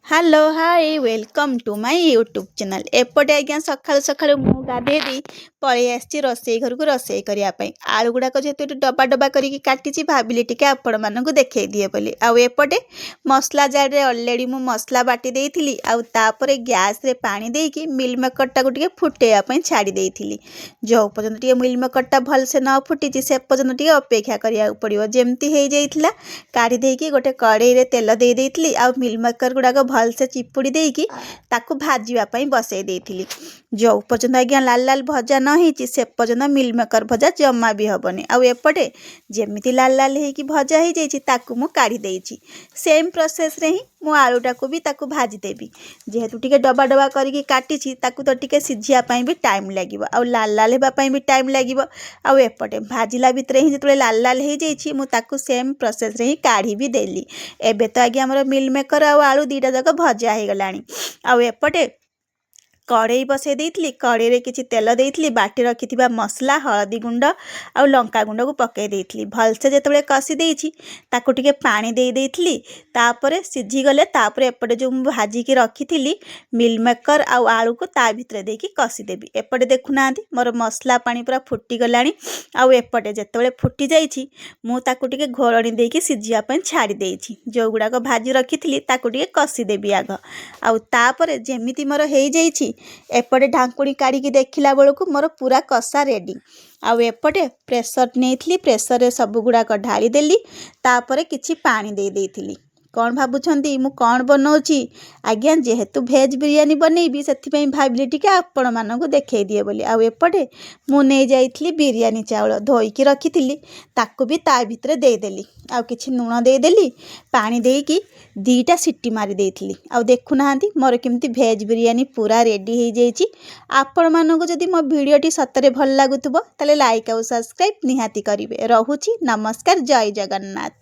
Hello, hi, welcome to my YouTube channel. ଏପଟେ ଆଜ୍ଞା ସକାଳୁ ସକାଳୁ ମୁଁ ଗାଧେଇ ଦେଇ ପଳେଇ ଆସିଛି ରୋଷେଇ ଘରକୁ ରୋଷେଇ କରିବା ପାଇଁ। ଆଳୁ ଗୁଡ଼ାକ ଯେହେତୁ ଏଠି ଡବା ଡବା କରିକି କାଟିଛି, ଭାବିଲି ଟିକେ ଆପଣମାନଙ୍କୁ ଦେଖେଇ ଦିଏ ବୋଲି। ଆଉ ଏପଟେ ମସଲା ଜାରରେ ଅଲରେଡ଼ି ମୁଁ ମସଲା ବାଟି ଦେଇଥିଲି। ଆଉ ତାପରେ ଗ୍ୟାସ୍ରେ ପାଣି ଦେଇକି ମିଲ୍ ମେକର୍ଟାକୁ ଟିକେ ଫୁଟେଇବା ପାଇଁ ଛାଡ଼ି ଦେଇଥିଲି। ଯେଉଁ ପର୍ଯ୍ୟନ୍ତ ଟିକେ ମିଲ୍ ମେକର୍ଟା ଭଲସେ ନ ଫୁଟିଛି, ସେ ପର୍ଯ୍ୟନ୍ତ ଟିକେ ଅପେକ୍ଷା କରିବାକୁ ପଡ଼ିବ। ଯେମିତି ହେଇଯାଇଥିଲା, କାଢ଼ି ଦେଇକି ଗୋଟେ କଡ଼େଇରେ ତେଲ ଦେଇ ଦେଇଥିଲି ଆଉ ମିଲ୍ ମେକର୍ ଗୁଡ଼ାକ ଭଲସେ ଚିପୁଡ଼ି ଦେଇକି ତାକୁ ଭାଜିବା ପାଇଁ ବସେଇ ଦେଇଥିଲି। ଯେଉଁ ପର୍ଯ୍ୟନ୍ତ ଆଜ୍ଞା ଲାଲ ଲାଲ ଭଜା ନ ହେଇଛି, ସେ ପର୍ଯ୍ୟନ୍ତ ମିଲ୍ ମେକର୍ ଭଜା ଜମା ବି ହେବନି। ଆଉ ଏପଟେ ଯେମିତି ଲାଲ ଲାଲ ହେଇକି ଭଜା ହେଇଯାଇଛି, ତାକୁ ମୁଁ କାଢ଼ି ଦେଇଛି। ସେମ୍ ପ୍ରୋସେସ୍ରେ ହିଁ ମୁଁ ଆଳୁଟାକୁ ବି ତାକୁ ଭାଜିଦେବି। ଯେହେତୁ ଟିକେ ଡବା ଡବା କରିକି କାଟିଛି, ତାକୁ ତ ଟିକେ ସିଝିବା ପାଇଁ ବି ଟାଇମ୍ ଲାଗିବ ଆଉ ଲାଲ ଲାଲ ହେବା ପାଇଁ ବି ଟାଇମ୍ ଲାଗିବ। ଆଉ ଏପଟେ ଭାଜିଲା ଭିତରେ ହିଁ ଯେତେବେଳେ ଲାଲ ଲାଲ ହେଇଯାଇଛି, ମୁଁ ତାକୁ ସେମ୍ ପ୍ରୋସେସ୍ରେ ହିଁ କାଢ଼ି ବି ଦେଲି। ଏବେ ତ ଆଜ୍ଞା ଆମର ମିଲ୍ ମେକର୍ ଆଉ ଆଳୁ ଦୁଇଟା ଯାକ ଭଜା ହେଇଗଲାଣି। ଆଉ ଏପଟେ କଡ଼େଇ ବସେଇ ଦେଇଥିଲି। କଡ଼େଇରେ କିଛି ତେଲ ଦେଇଥିଲି। ବାଟି ରଖିଥିବା ମସଲା, ହଳଦୀ ଗୁଣ୍ଡ ଆଉ ଲଙ୍କା ଗୁଣ୍ଡକୁ ପକାଇ ଦେଇଥିଲି। ଭଲସେ ଯେତେବେଳେ କଷି ଦେଇଛି, ତାକୁ ଟିକେ ପାଣି ଦେଇ ଦେଇଥିଲି। ତାପରେ ସିଝିଗଲେ, ତାପରେ ଏପଟେ ଯେଉଁ ମୁଁ ଭାଜିକି ରଖିଥିଲି ମିଲ୍ ମେକର୍ ଆଉ ଆଳୁକୁ ତା ଭିତରେ ଦେଇକି କଷିଦେବି। ଏପଟେ ଦେଖୁନାହାନ୍ତି, ମୋର ମସଲା ପାଣି ପୁରା ଫୁଟିଗଲାଣି। ଆଉ ଏପଟେ ଯେତେବେଳେ ଫୁଟି ଯାଇଛି, ମୁଁ ତାକୁ ଟିକେ ଘୋଡ଼ଣୀ ଦେଇକି ସିଝିବା ପାଇଁ ଛାଡ଼ି ଦେଇଛି। ଯେଉଁଗୁଡ଼ାକ ଭାଜି ରଖିଥିଲି, ତାକୁ ଟିକେ କଷିଦେବି ଆଗ। ଆଉ ତାପରେ ଯେମିତି ମୋର ହେଇଯାଇଛି, ଏପଟେ ଢାଙ୍କୁଣୀ କାଢ଼ିକି ଦେଖିଲା ବେଳକୁ ମୋର ପୁରା କଷା ରେଡ଼ି। ଆଉ ଏପଟେ ପ୍ରେସର ନେଇଥିଲି, ପ୍ରେସରରେ ସବୁଗୁଡ଼ାକ ଢାଳିଦେଲି। ତାପରେ କିଛି ପାଣି ଦେଇ ଦେଇଥିଲି। କ'ଣ ଭାବୁଛନ୍ତି, ମୁଁ କ'ଣ ବନଉଛି? ଆଜ୍ଞା, ଯେହେତୁ ଭେଜ୍ ବିରିୟାନୀ ବନେଇବି, ସେଥିପାଇଁ ଭାବିଲି ଟିକେ ଆପଣମାନଙ୍କୁ ଦେଖେଇ ଦିଏ ବୋଲି। ଆଉ ଏପଟେ ମୁଁ ନେଇଯାଇଥିଲି ବିରିୟାନୀ ଚାଉଳ, ଧୋଇକି ରଖିଥିଲି, ତାକୁ ବି ତା ଭିତରେ ଦେଇଦେଲି ଆଉ କିଛି ଲୁଣ ଦେଇଦେଲି। ପାଣି ଦେଇକି ଦୁଇଟା ସିଟି ମାରି ଦେଇଥିଲି। ଆଉ ଦେଖୁନାହାନ୍ତି, ମୋର କେମିତି ଭେଜ୍ ବିରିୟାନୀ ପୁରା ରେଡ଼ି ହେଇଯାଇଛି। ଆପଣମାନଙ୍କୁ ଯଦି ମୋ ଭିଡ଼ିଓଟି ସତରେ ଭଲ ଲାଗୁଥିବ, ତାହେଲେ ଲାଇକ୍ ଆଉ ସବସ୍କ୍ରାଇବ୍ ନିହାତି କରିବେ। ରହୁଛି, ନମସ୍କାର, ଜୟ ଜଗନ୍ନାଥ।